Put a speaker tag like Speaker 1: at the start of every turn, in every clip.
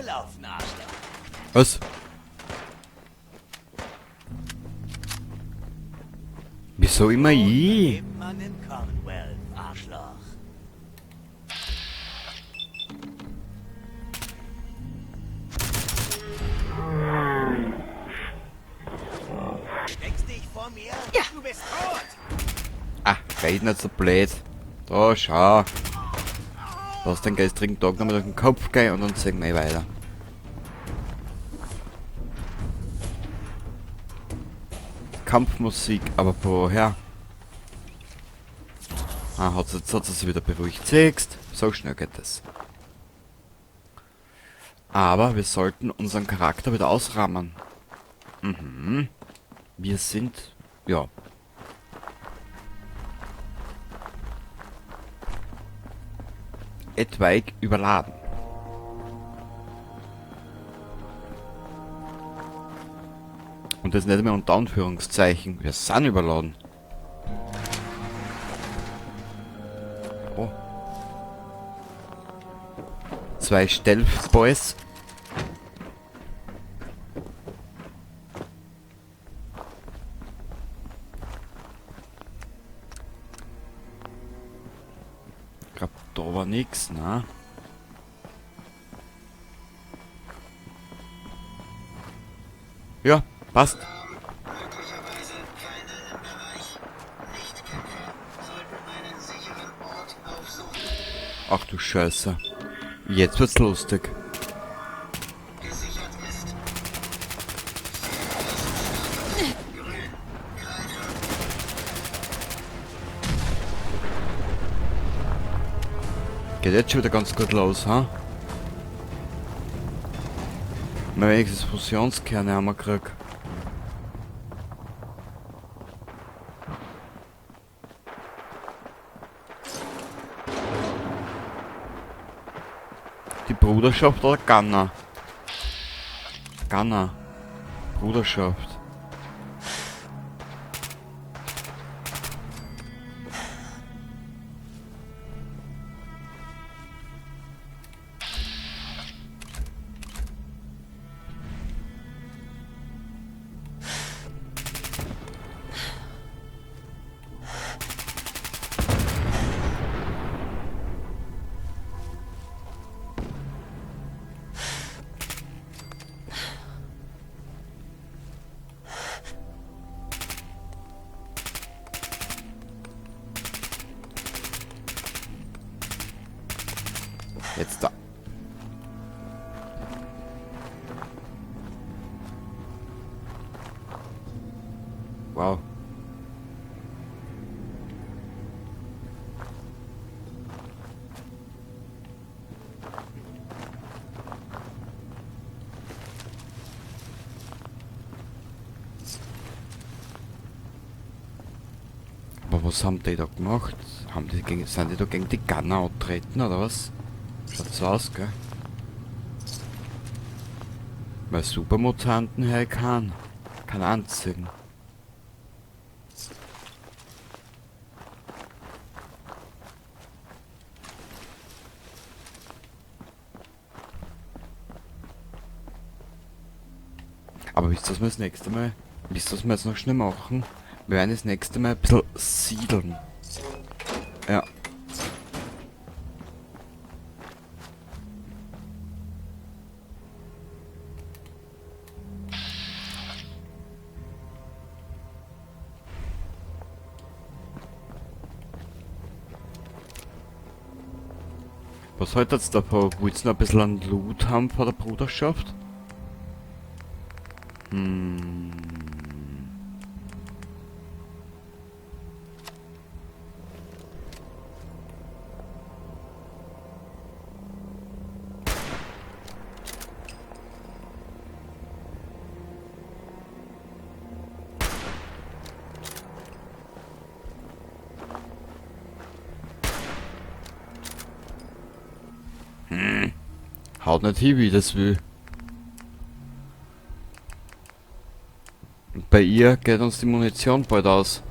Speaker 1: Gelaufen, Arschloch.
Speaker 2: Was? Wieso immer ich?
Speaker 1: Lebt man im Commonwealth, Arschloch. Steckst dich vor mir?
Speaker 3: Ja.
Speaker 1: Du bist tot!
Speaker 2: Ah, red nicht so blöd. Da, schau. Lass den gestrigen Tag nochmal durch den Kopf gehen und dann sehen wir eh weiter. Kampfmusik, aber woher? Ah, jetzt hat sie sich wieder beruhigt. Siehst, so schnell geht das. Aber wir sollten unseren Charakter wieder ausrahmen. Mhm. Wir sind, ja. Etwaig überladen. Und das nicht mehr unter Anführungszeichen. Wir sind überladen. Oh. 2 Stealth Boys. Ich glaub, da war nix, ne? Ja, passt.
Speaker 4: Möglicherweise keine im Bereich. Nicht-Kecker sollten einen sicheren Ort aufsuchen.
Speaker 2: Ach du Scheiße. Jetzt wird's lustig.
Speaker 4: Gesichert ist. Grün. Greifen.
Speaker 2: Geht jetzt schon wieder ganz gut los, ha? Mal wenigstens Fusionskerne haben wir gekriegt. Die Bruderschaft oder Gunner? Gunner. Bruderschaft. Jetzt da. Wow. Aber was haben die da gemacht? Sind die da gegen die Gunner angetreten oder was? Schaut so aus, gell? Weil Supermutanten her kann. Kann anziehen. Aber wisst ihr, was wir das nächste Mal, wisst ihr, was wir jetzt noch schnell machen? Wir werden das nächste Mal ein bisschen siedeln. Ja. Was haltet ihr davon? Wollt ihr noch ein bisschen an Loot haben vor der Bruderschaft? Haut nicht hin, wie das will. Und bei ihr geht uns die Munition bald aus.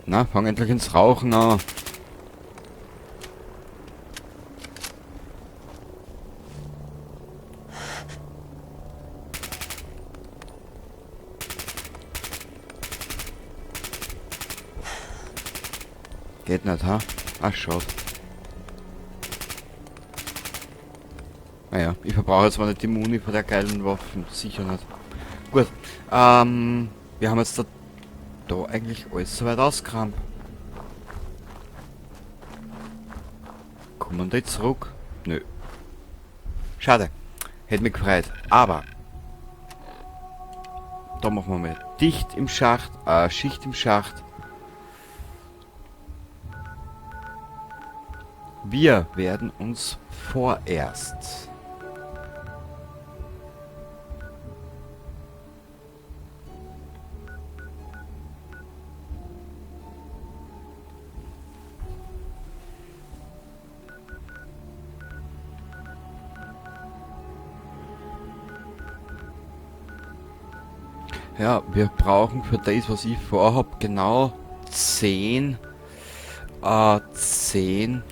Speaker 2: Na, fang endlich ins Rauchen an. Geht nicht, ha? Ach, schade. Naja, ich verbrauche jetzt mal nicht die Muni von der geilen Waffen. Sicher nicht. Gut. Wir haben jetzt da eigentlich alles soweit ausgeräumt. Kommen die zurück? Nö. Schade. Hätte mich gefreut. Aber da machen wir mal dicht im Schacht, Schicht im Schacht. Wir werden uns vorerst Ja, wir brauchen für das, was ich vorhab, genau 10, 10,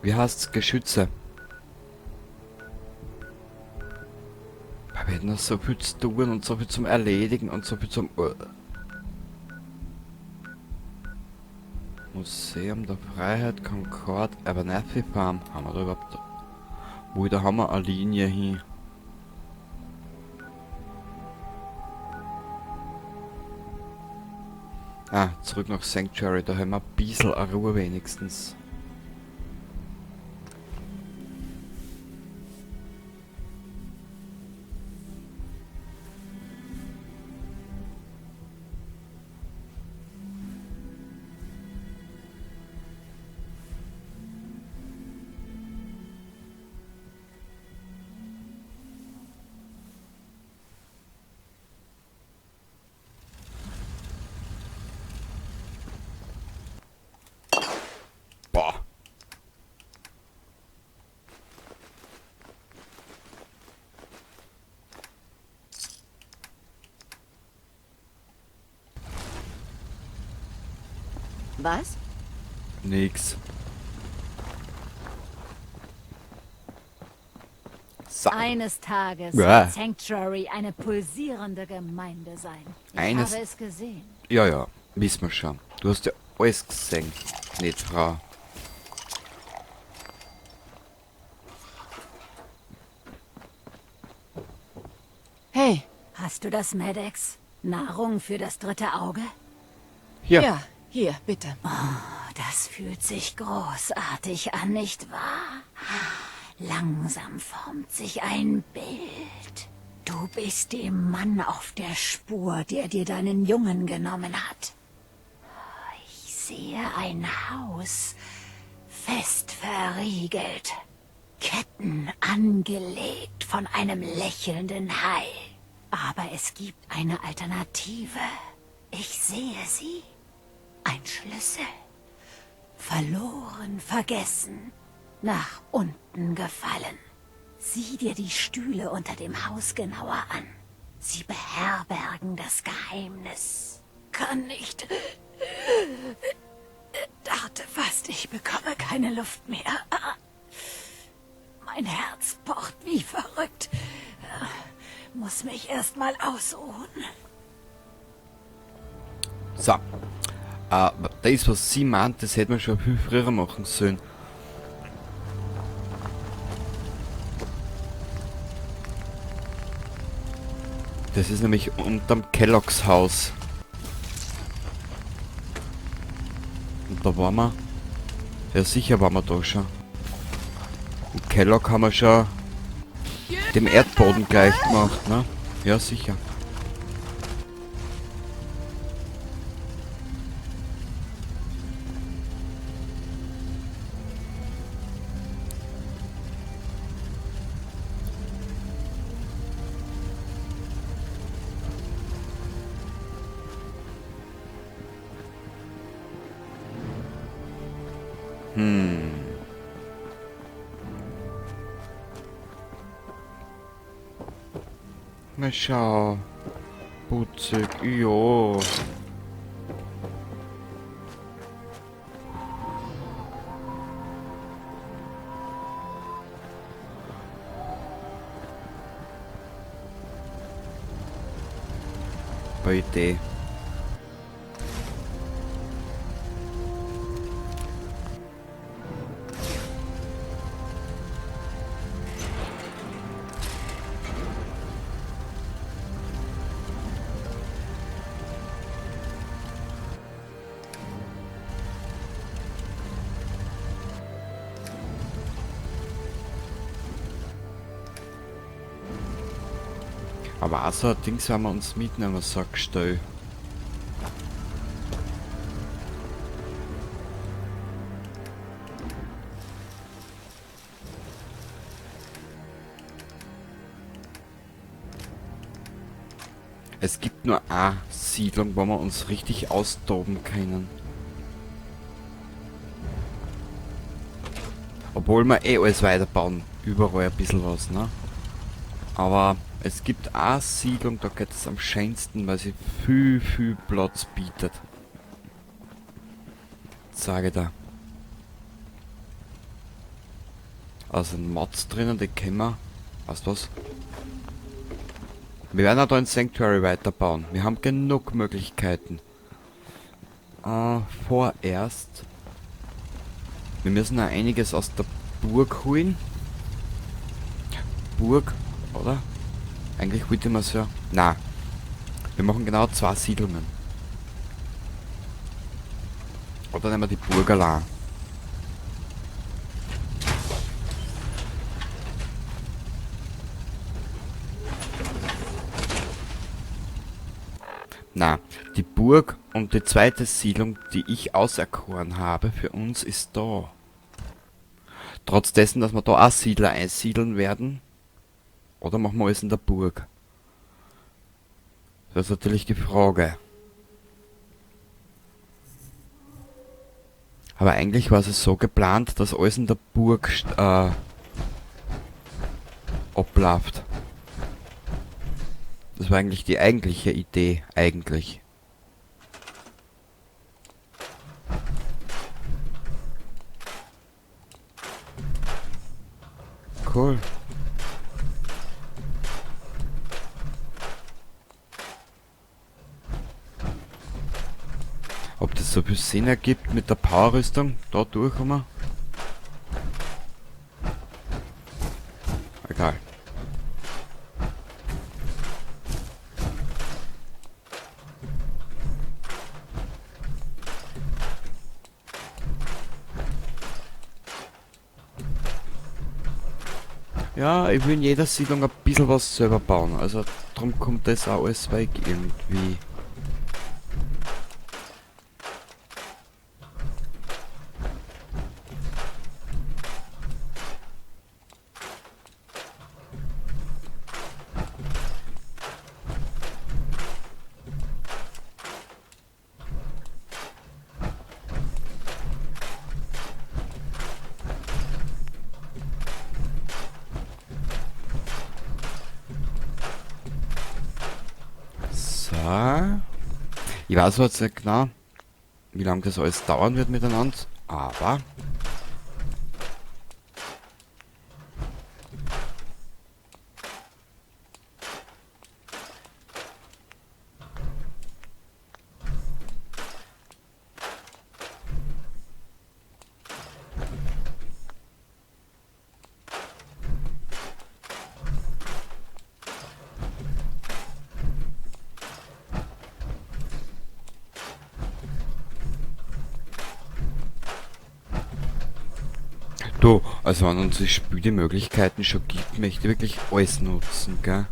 Speaker 2: wie heißt's, Geschütze. Wir hätten noch so viel zu tun und so viel zum Erledigen und so viel zum... Museum der Freiheit, Concord, Abernathy Farm. Haben wir da überhaupt... Wo, da haben wir eine Linie hin. Ah, zurück nach Sanctuary, da haben wir ein bisschen eine Ruhe wenigstens. Boah.
Speaker 3: Was?
Speaker 2: Nix. So.
Speaker 5: Eines Tages
Speaker 2: Ja.
Speaker 5: wird Sanctuary eine pulsierende Gemeinde sein. Ich
Speaker 2: Eines
Speaker 5: habe es gesehen.
Speaker 2: Ja, ja, wissen wir schon. Du hast ja alles gesehen, nicht Frau.
Speaker 3: Hey.
Speaker 5: Hast du das, Medex? Nahrung für das dritte Auge?
Speaker 2: Hier.
Speaker 3: Ja, hier, bitte.
Speaker 5: Oh, das fühlt sich großartig an, nicht wahr? Langsam formt sich ein Bild. Du bist dem Mann auf der Spur, der dir deinen Jungen genommen hat. Ich sehe ein Haus, fest verriegelt, Ketten angelegt von einem lächelnden Hai. Aber es gibt eine Alternative. Ich sehe sie. Ein Schlüssel. Verloren, vergessen, nach unten gefallen. Sieh dir die Stühle unter dem Haus genauer an. Sie beherbergen das Geheimnis. Kann nicht. Dachte fast, ich bekomme keine Luft mehr. Mein Herz pocht wie verrückt. Muss mich erst mal ausruhen.
Speaker 2: So. Das, was sie meint, das hätte man schon viel früher machen sollen. Das ist nämlich unterm Kelloggs Haus. Und da waren wir. Ja, sicher waren wir da schon. Und Kellogg haben wir schon dem Erdboden gleich gemacht, ne? Ja, sicher. Na schau. Putzig, jo. super Idee. Aber auch so ein Ding werden wir uns mitnehmen, so ein Gestell. Es gibt nur eine Siedlung, wo wir uns richtig austoben können. Obwohl wir eh alles weiterbauen. Überall ein bisschen was, ne? Aber es gibt eine Siedlung, da geht es am schönsten, weil sie viel, viel Platz bietet. Sage da. Also Mods drinnen, die kennen wir. Weißt du was? Wir werden auch da in Sanctuary weiterbauen. Wir haben genug Möglichkeiten. Vorerst. Wir müssen auch einiges aus der Burg holen. Burg, oder? Eigentlich wollte man es ja... Na, wir machen genau 2 Siedlungen. Oder nehmen wir die Burg allein. Na, die Burg und die zweite Siedlung, die ich auserkoren habe für uns, ist da. Trotz dessen, dass wir da auch Siedler einsiedeln werden. Oder machen wir alles in der Burg? Das ist natürlich die Frage. Aber eigentlich war es so geplant, dass alles in der Burg abläuft. Das war eigentlich die eigentliche Idee, eigentlich. Cool. Ob das so viel Sinn ergibt mit der Powerrüstung, da durchkommen? Egal. Ja, ich will in jeder Siedlung ein bisschen was selber bauen, also drum kommt das auch alles weg irgendwie. Ich weiß jetzt nicht genau, wie lange das alles dauern wird miteinander, aber du, also wenn uns das Spiel die Möglichkeiten schon gibt, möchte ich wirklich alles nutzen, gell?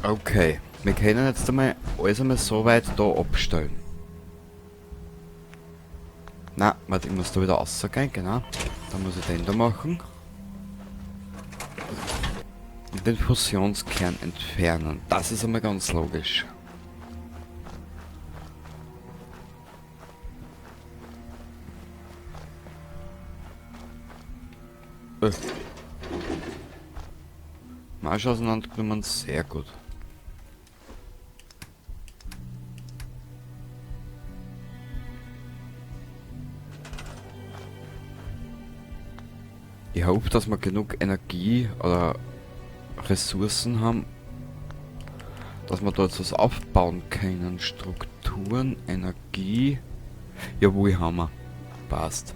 Speaker 2: Okay, wir können jetzt einmal alles einmal so weit da abstellen. Na, warte, ich muss da wieder rausgehen, genau. Dann muss ich den da machen. Und den Fusionskern entfernen. Das ist einmal ganz logisch. Marsch auseinandergenommen, sehr gut. Ich hoffe, dass wir genug Energie oder Ressourcen haben, dass wir da jetzt was aufbauen können. Strukturen, Energie. Jawohl, haben wir. Passt.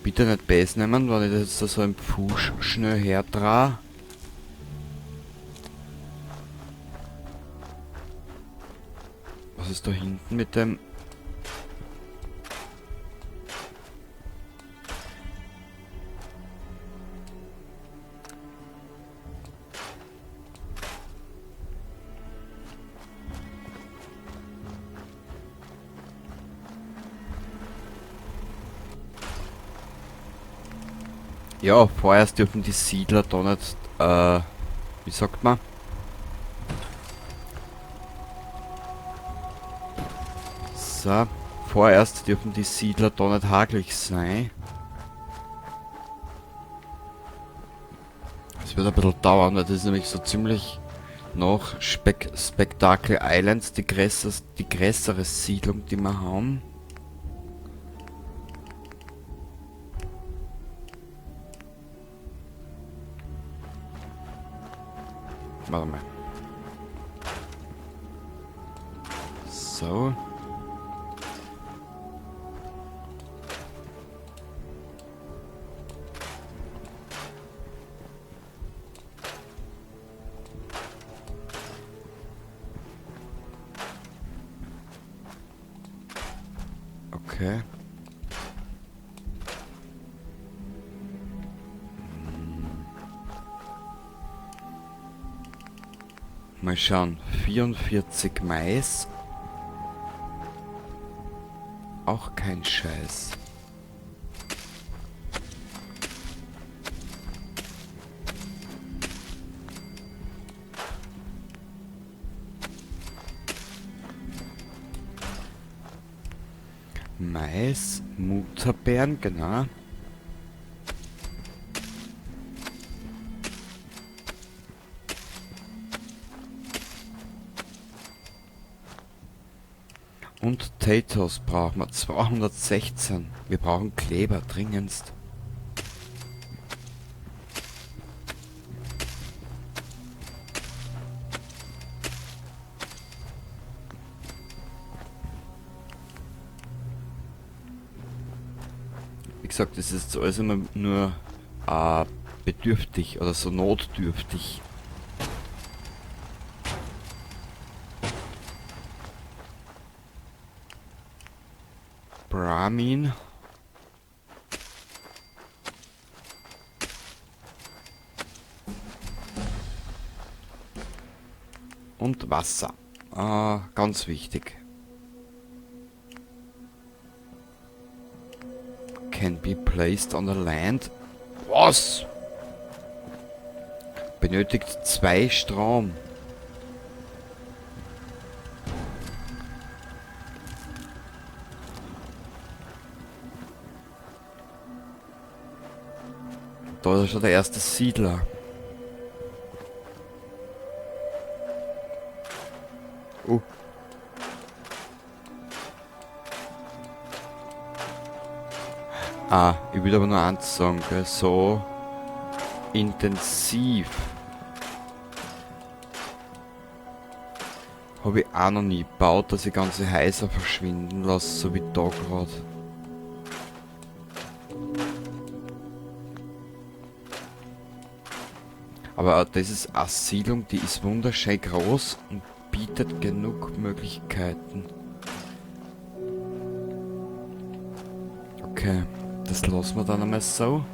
Speaker 2: Bitte nicht Base nehmen, weil ich das jetzt da so im Pfusch schnell hertrage. Was ist da hinten mit dem... Ja, vorerst dürfen die Siedler da nicht, wie sagt man? So, vorerst dürfen die Siedler da nicht hagelig sein. Es wird ein bisschen dauern, weil das ist nämlich so ziemlich nach Spectacle Islands die größere Siedlung, die wir haben. Warte mal. So. Okay. Mal schauen, 44 Mais. Auch kein Scheiß. Mais, Mutterbeeren, genau. Und Potatoes brauchen wir. 216. Wir brauchen Kleber, dringendst. Wie gesagt, das ist alles immer nur bedürftig oder so notdürftig. Brahmin. Und Wasser. Ganz wichtig. Can be placed on the land. Was? Benötigt 2 Strom. Da ist schon der erste Siedler. Oh. Ah, ich will aber nur eins sagen, gell? So intensiv hab ich auch noch nie gebaut, dass ich ganze Häuser verschwinden lasse, so wie da grad. Aber das ist eine Siedlung, die ist wunderschön groß und bietet genug Möglichkeiten. Okay, das lassen wir dann einmal so.